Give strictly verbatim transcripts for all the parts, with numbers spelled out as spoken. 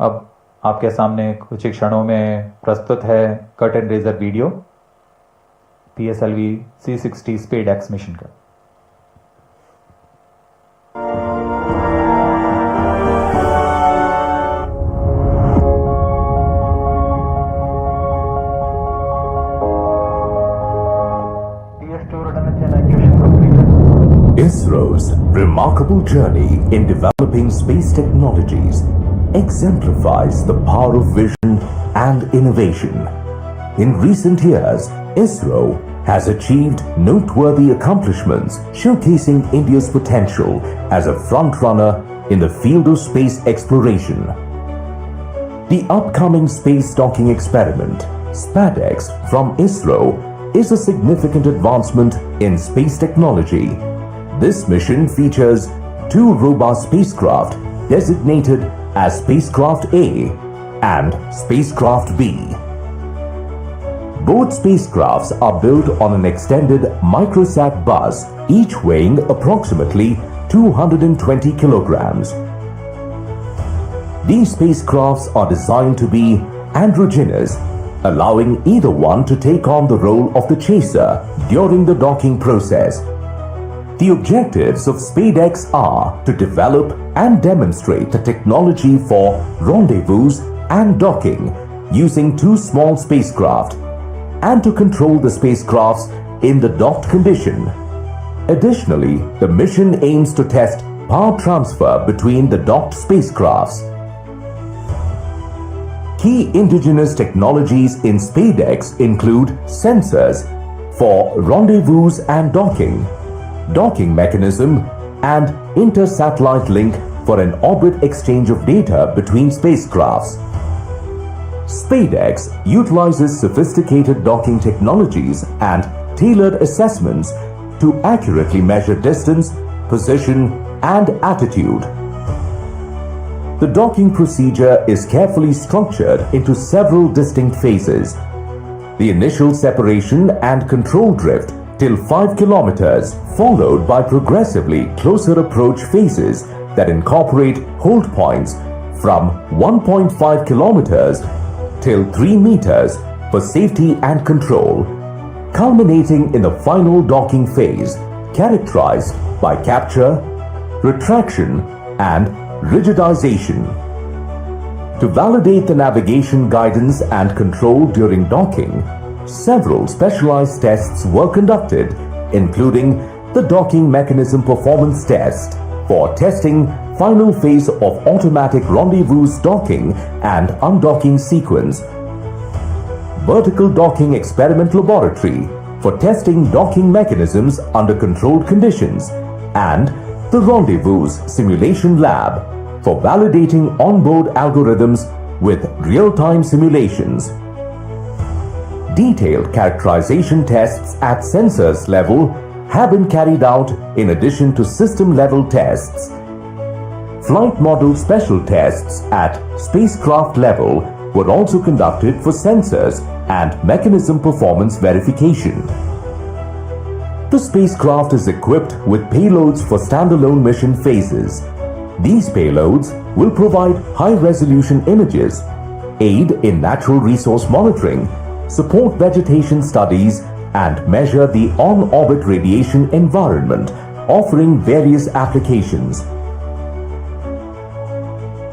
अब आपके सामने कुछ ही क्षणों में प्रस्तुत है curtain raiser video PSLV C sixty SpaDeX mission का। ISRO's remarkable journey in developing space technologies exemplifies the power of vision and innovation. In recent years, ISRO has achieved noteworthy accomplishments showcasing India's potential as a frontrunner in the field of space exploration. The upcoming space docking experiment, SPADEX, from ISRO is a significant advancement in space technology. This mission features two robust spacecraft designated as Spacecraft A and Spacecraft B. Both spacecrafts are built on an extended microsat bus, each weighing approximately two hundred twenty kilograms. These spacecrafts are designed to be androgynous, allowing either one to take on the role of the chaser during the docking process. The objectives of SpadeX are to develop and demonstrate the technology for rendezvous and docking using two small spacecraft and to control the spacecrafts in the docked condition. Additionally, the mission aims to test power transfer between the docked spacecrafts. Key indigenous technologies in SpadeX include sensors for rendezvous and docking, docking mechanism, and inter-satellite link for an orbit exchange of data between spacecrafts. SpadeX utilizes sophisticated docking technologies and tailored assessments to accurately measure distance, position, and attitude. The docking procedure is carefully structured into several distinct phases. The initial separation and control drift till five kilometers, followed by progressively closer approach phases that incorporate hold points from one point five kilometers till three meters for safety and control, culminating in the final docking phase, characterized by capture, retraction, and rigidization. To validate the navigation guidance and control during docking, several specialized tests were conducted, including the docking mechanism performance test for testing final phase of automatic rendezvous docking and undocking sequence, vertical docking experiment laboratory for testing docking mechanisms under controlled conditions, and the rendezvous simulation lab for validating onboard algorithms with real-time simulations. Detailed characterization tests at sensors level have been carried out in addition to system level tests. Flight model special tests at spacecraft level were also conducted for sensors and mechanism performance verification. The spacecraft is equipped with payloads for standalone mission phases. These payloads will provide high resolution images, aid in natural resource monitoring, support vegetation studies, and measure the on orbit radiation environment, offering various applications.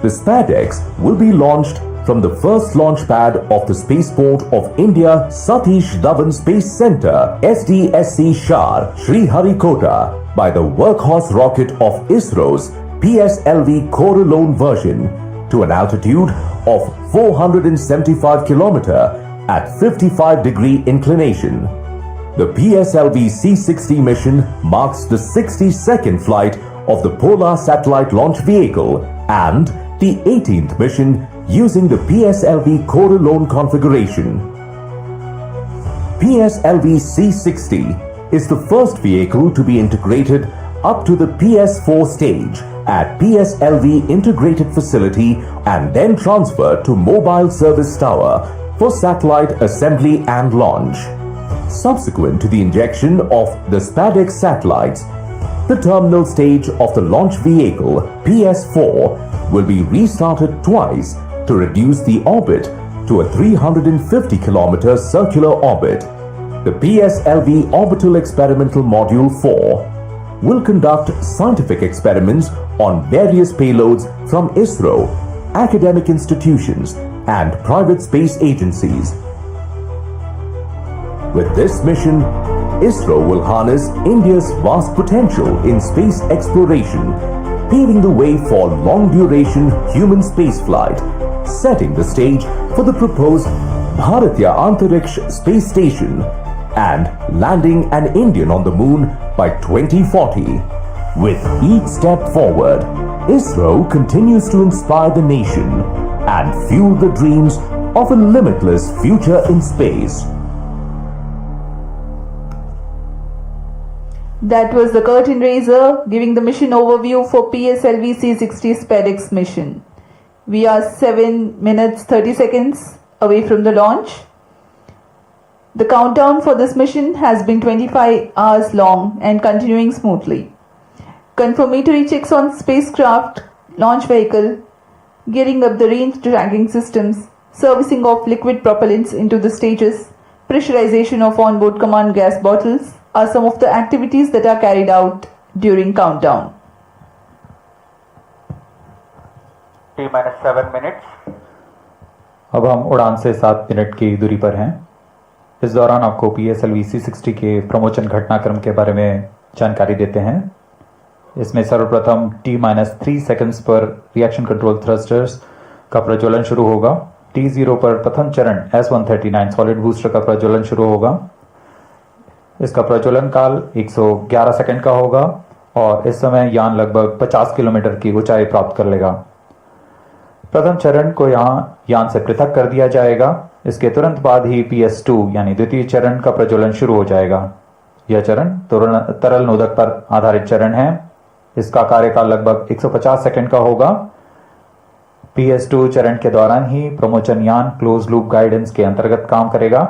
The SpadeX will be launched from the first launch pad of the Spaceport of India Satish Dhawan Space Centre, S D S C Shar, Sriharikota, by the workhorse rocket of ISRO's P S L V Coralone version to an altitude of four hundred seventy-five kilometer at fifty-five degree inclination. The P S L V C sixty mission marks the sixty-second flight of the Polar Satellite Launch Vehicle and the eighteenth mission using the P S L V Coralone configuration. P S L V C sixty is the first vehicle to be integrated up to the P S four stage at P S L V Integrated Facility and then transferred to Mobile Service Tower for satellite assembly and launch. Subsequent to the injection of the SpadeX satellites, the terminal stage of the launch vehicle P S four will be restarted twice to reduce the orbit to a three hundred fifty kilometer circular orbit. The P S L V Orbital Experimental Module four will conduct scientific experiments on various payloads from ISRO, academic institutions, and private space agencies. With this mission, ISRO will harness India's vast potential in space exploration, paving the way for long-duration human spaceflight, setting the stage for the proposed Bharatiya Antariksh Space Station and landing an Indian on the moon by twenty forty. With each step forward, ISRO continues to inspire the nation and fuel the dreams of a limitless future in space. That was the curtain raiser, giving the mission overview for P S L V C sixty SpadeX mission. We are seven minutes thirty seconds away from the launch. The countdown for this mission has been twenty-five hours long and continuing smoothly. Confirmatory checks on spacecraft, launch vehicle, gearing up the range tracking systems, servicing of liquid propellants into the stages, pressurization of onboard command gas bottles are some of the activities that are carried out during countdown. T minus seven minutes. अब हम उड़ान से सात मिनट की दूरी पर हैं। इस दौरान आपको P S L V C sixty के प्रमोचन घटनाक्रम के बारे में जानकारी देते हैं। इसमें सर्वप्रथम टी माइनस थ्री सेकेंड्स पर रिएक्शन कंट्रोल थ्रस्टर्स का प्रज्वलन शुरू होगा। टी जीरो पर प्रथम चरण S one thirty nine solid booster का प्रज्वलन शुरू होगा। इसका प्रज्वलन काल एक सौ ग्यारह सेकंड का होगा और इस समय यान लगभग पचास किलोमीटर की ऊंचाई प्राप्त कर लेगा। प्रथम चरण को यहाँ यान से पृथक कर दिया जाएगा। इसके तुरंत बाद ही पी एस टू यानी द्वितीय चरण का प्रज्वलन शुरू हो जाएगा। यह चरण तरल तरल नोदक पर आधारित चरण है। इसका कार्यकाल लगभग एक सौ पचास सेकंड का होगा। पी एस टू चरण के दौरान ही प्रमोचन यान क्लोज लूप गाइडेंस के अंतर्गत काम करेगा।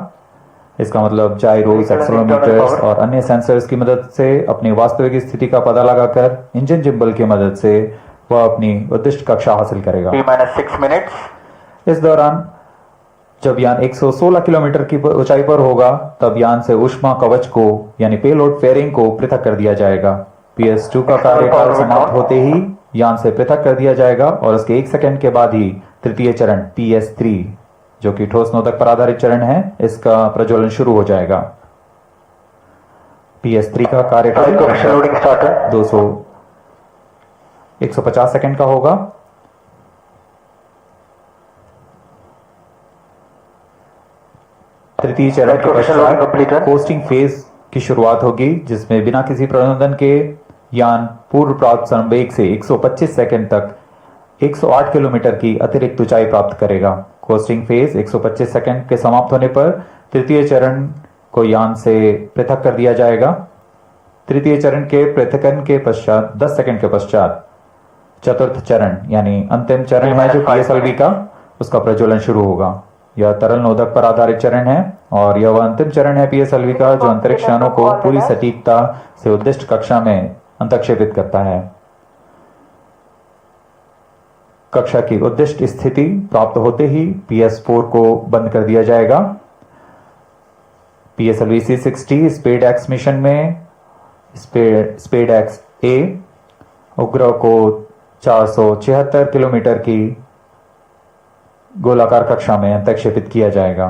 इसका मतलब जाइरोस, एक्सेलेरोमीटर्स और अन्य सेंसर्स की मदद से अपनी वास्तविक स्थिति का पता लगाकर इंजन जिम्बल की मदद से वह अपनी उद्दिष्ट कक्षा हासिल करेगा। T minus six minutes. इस दौरान जब यान एक सौ सोलह किलोमीटर की ऊंचाई पर होगा, तब यान से ऊष्मा कवच को यानी पेलोड फेयरिंग को पृथक कर दिया जाएगा। पी एस टू का कार्यकाल समाप्त होते ही यान से पृथक कर दिया जाएगा और उसके एक सेकंड के बाद ही तृतीय चरण पी एस थ्री, जो कि ठोस नोदक पर आधारित चरण है, इसका प्रज्वलन शुरू हो जाएगा। पी एस थ्री का कार्यकाल Loading started. दो सौ एक सौ पचास सेकंड का होगा। तृतीय चरण के पश्चात कोस्टिंग फेज की शुरुआत होगी, जिसमें बिना किसी प्रबंधन के यान पूर्व प्राप्त संवेग से एक सौ पच्चीस सेकंड तक एक सौ आठ किलोमीटर की अतिरिक्त ऊंचाई प्राप्त करेगा। कोस्टिंग फेज एक सौ पच्चीस सेकंड के समाप्त होने पर तृतीय चरण को यान से पृथक कर दिया जाएगा। तृतीय चरण के पृथकन के पश्चात दस सेकंड के पश्चात चतुर्थ चरण यानी अंतिम चरण है जो पी एस एल वी का, उसका प्रज्वलन शुरू होगा। यह तरल नोदक पर आधारित चरण है और यह वह अंतिम चरण है पी एस एल वी का जो अंतरिक्ष यानों को पूरी सटीकता से उद्दिष्ट कक्षा में अंतक्षेपित करता है। कक्षा की उद्दिष्ट स्थिति प्राप्त होते ही पी एस फोर को बंद कर दिया जाएगा। P S L V C sixty SpaDeX mission में स्पे, स्पेड एक्स ए उपग्रह को चार सौ छिहत्तर किलोमीटर की गोलाकार कक्षा में अंतक्षेपित किया जाएगा।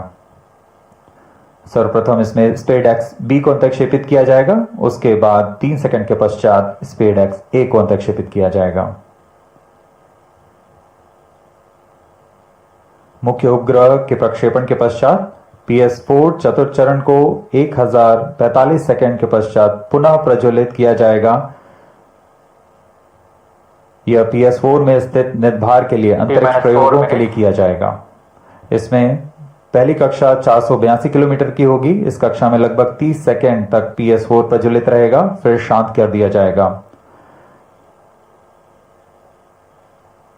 सर्वप्रथम इसमें स्पेड एक्स बी को अंतक्षेपित किया जाएगा, उसके बाद तीन सेकंड के पश्चात स्पेड एक्स ए को अंतक्षेपित किया जाएगा। मुख्य उपग्रह के प्रक्षेपण के पश्चात पी एस फोर चतुर्थ चरण को एक हजार पैंतालीस सेकंड के पश्चात पुनः प्रज्वलित किया जाएगा। यह पी एस फोर में स्थित नितंभार के लिए अंतरिक्ष प्रयोगों के लिए किया जाएगा। इसमें पहली कक्षा चार सौ बयासी किलोमीटर की होगी। इस कक्षा में लगभग तीस सेकंड तक पी एस फोर प्रज्वलित रहेगा, फिर शांत कर दिया जाएगा।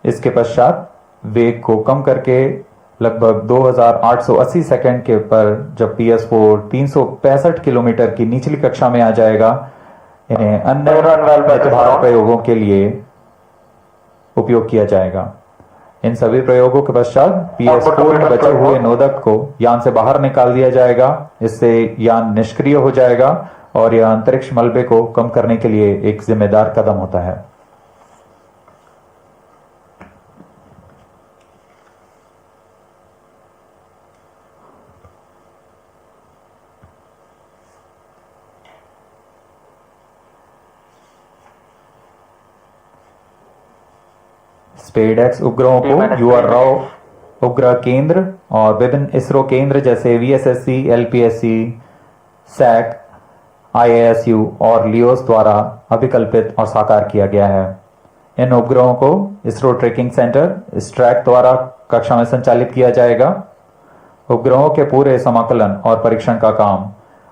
इसके पश्चात वेग को कम करके लगभग दो हज़ार आठ सौ अस्सी सेकंड के पर जब पी एस फोर तीन सौ पैंसठ किलोमीटर की निचली कक्षा में आ जाएगा, इन्हें अन्य नितंभार प्रयोगों के लिए उपयोग किया जाएगा। इन सभी प्रयोगों के पश्चात पीएस फोर में बचे हुए नोदक को यान से बाहर निकाल दिया जाएगा। इससे यान निष्क्रिय हो जाएगा और यह अंतरिक्ष मलबे को कम करने के लिए एक जिम्मेदार कदम होता है। स्पेडएक्स उपग्रहों को यू आर राव उपग्रह केंद्र और विभिन्न इसरो केंद्र जैसे वीएसएससी, एलपीएससी, सैक, आईएएसयू और लियोस द्वारा अभिकल्पित और साकार किया गया है। इन उपग्रहों को इसरो ट्रैकिंग सेंटर, स्ट्रैक, द्वारा कक्षा में संचालित किया जाएगा। उपग्रहों के पूरे समाकलन और परीक्षण का काम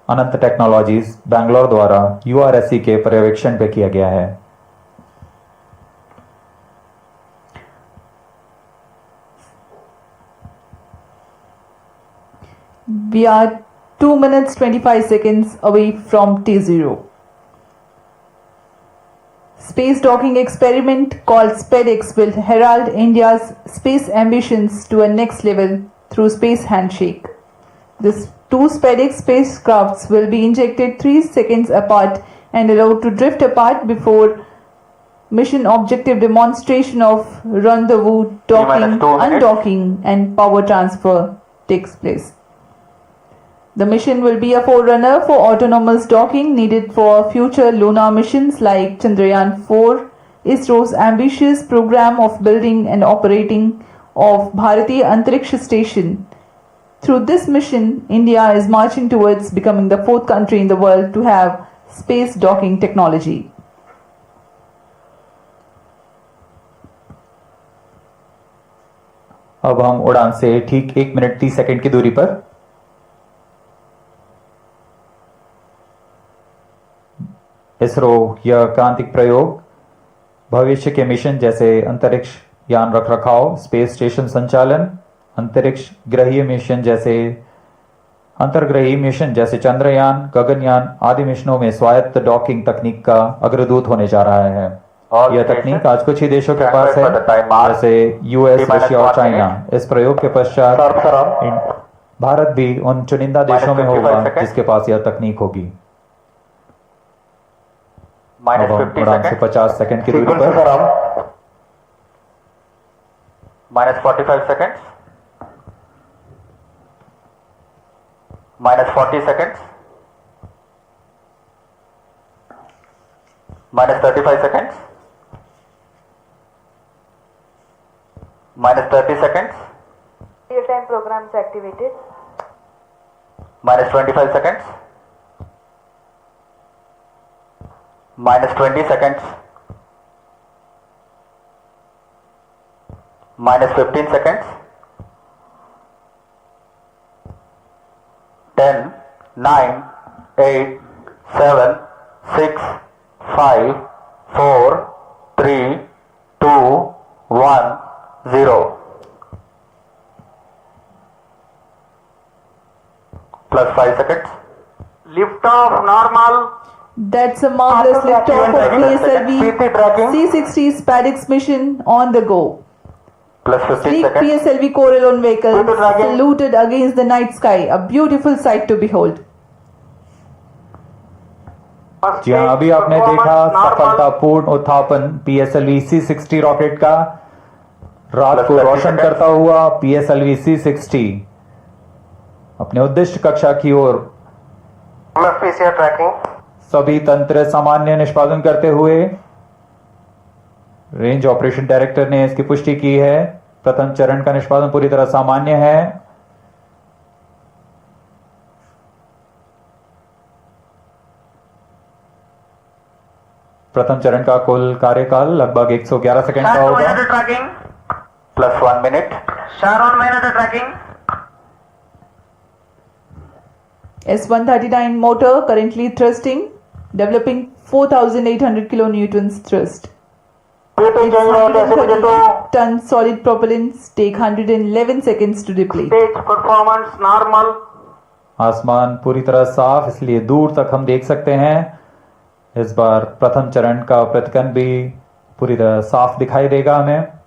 अनंत टेक्नोलॉजीज, बैंगलोर द्वारा यूआरएससी के पर्यवेक्षण पे किया गया है। We are two minutes twenty-five seconds away from T zero. Space docking experiment called SPEDEX will herald India's space ambitions to a next level through space handshake. This two SPEDEX spacecrafts will be injected three seconds apart and allowed to drift apart before mission objective demonstration of rendezvous docking, two minutes. Undocking, and power transfer takes place. The mission will be a forerunner for autonomous docking needed for future lunar missions like Chandrayaan four, ISRO's ambitious program of building and operating of Bharatiya Antariksh Station. Through this mission, India is marching towards becoming the fourth country in the world to have space docking technology. अब हम उड़ान से ठीक एक मिनट तीस सेकंड की दूरी पर। इसरो यह क्रांतिक प्रयोग भविष्य के मिशन जैसे अंतरिक्ष यान रखरखाव, स्पेस स्टेशन संचालन, अंतरिक्ष ग्रहीय मिशन जैसे अंतर्ग्रही मिशन जैसे चंद्रयान, गगनयान आदि मिशनों में स्वायत्त डॉकिंग तकनीक का अग्रदूत होने जा रहा है। यह तकनीक आज कुछ ही देशों के पास है, जैसे यूएस, रशिया और चाइना। इस प्रयोग के पश्चात इन-, भारत भी उन चुनिंदा देशों में होगा जिसके पास यह तकनीक होगी। अब हम उड़ान से पचास सेकंड की दूरी पर। Minus forty-five seconds. Minus forty seconds. Minus thirty-five seconds. Minus thirty seconds. Real time programs activated. Minus twenty-five seconds. Minus twenty seconds. Minus fifteen seconds. Ten, nine, eight, seven, six, five, four, three, two, one, zero. Plus five seconds. Lift off normal. That's a marvelous lift off of P S L V C sixty SPADEX mission on the go. Plus fifteen seconds. Sleek P S L V Corelon vehicle saluted against the night sky, a beautiful sight to behold. जी हाँ, अभी आपने देखा सफलतापूर्ण उत्थापन PSLV C sixty rocket का। रात को रोशन करता हुआ पीएसएलवी सी सिक्सटी अपने उद्दिष्ट कक्षा की ओर। एमएफपीसीआर ट्रैकिंग। सभी तंत्र सामान्य निष्पादन करते हुए रेंज ऑपरेशन डायरेक्टर ने इसकी पुष्टि की है। प्रथम चरण का निष्पादन पूरी तरह सामान्य है। प्रथम चरण का कुल कार्यकाल लगभग एक सौ ग्यारह सेकंड का होगा। ट्रैकिंग। Plus one minute. चार one minute tracking. S one thirty-nine motor currently thrusting, developing four thousand eight hundred kilonewtons thrust. Its hundred and thirty ton solid propellants take hundred and eleven seconds to deplete. Stage performance normal. आसमान पूरी तरह साफ, इसलिए दूर तक हम देख सकते हैं। इस बार प्रथम चरण का प्रतिकन भी पूरी तरह साफ दिखाई देगा हमें।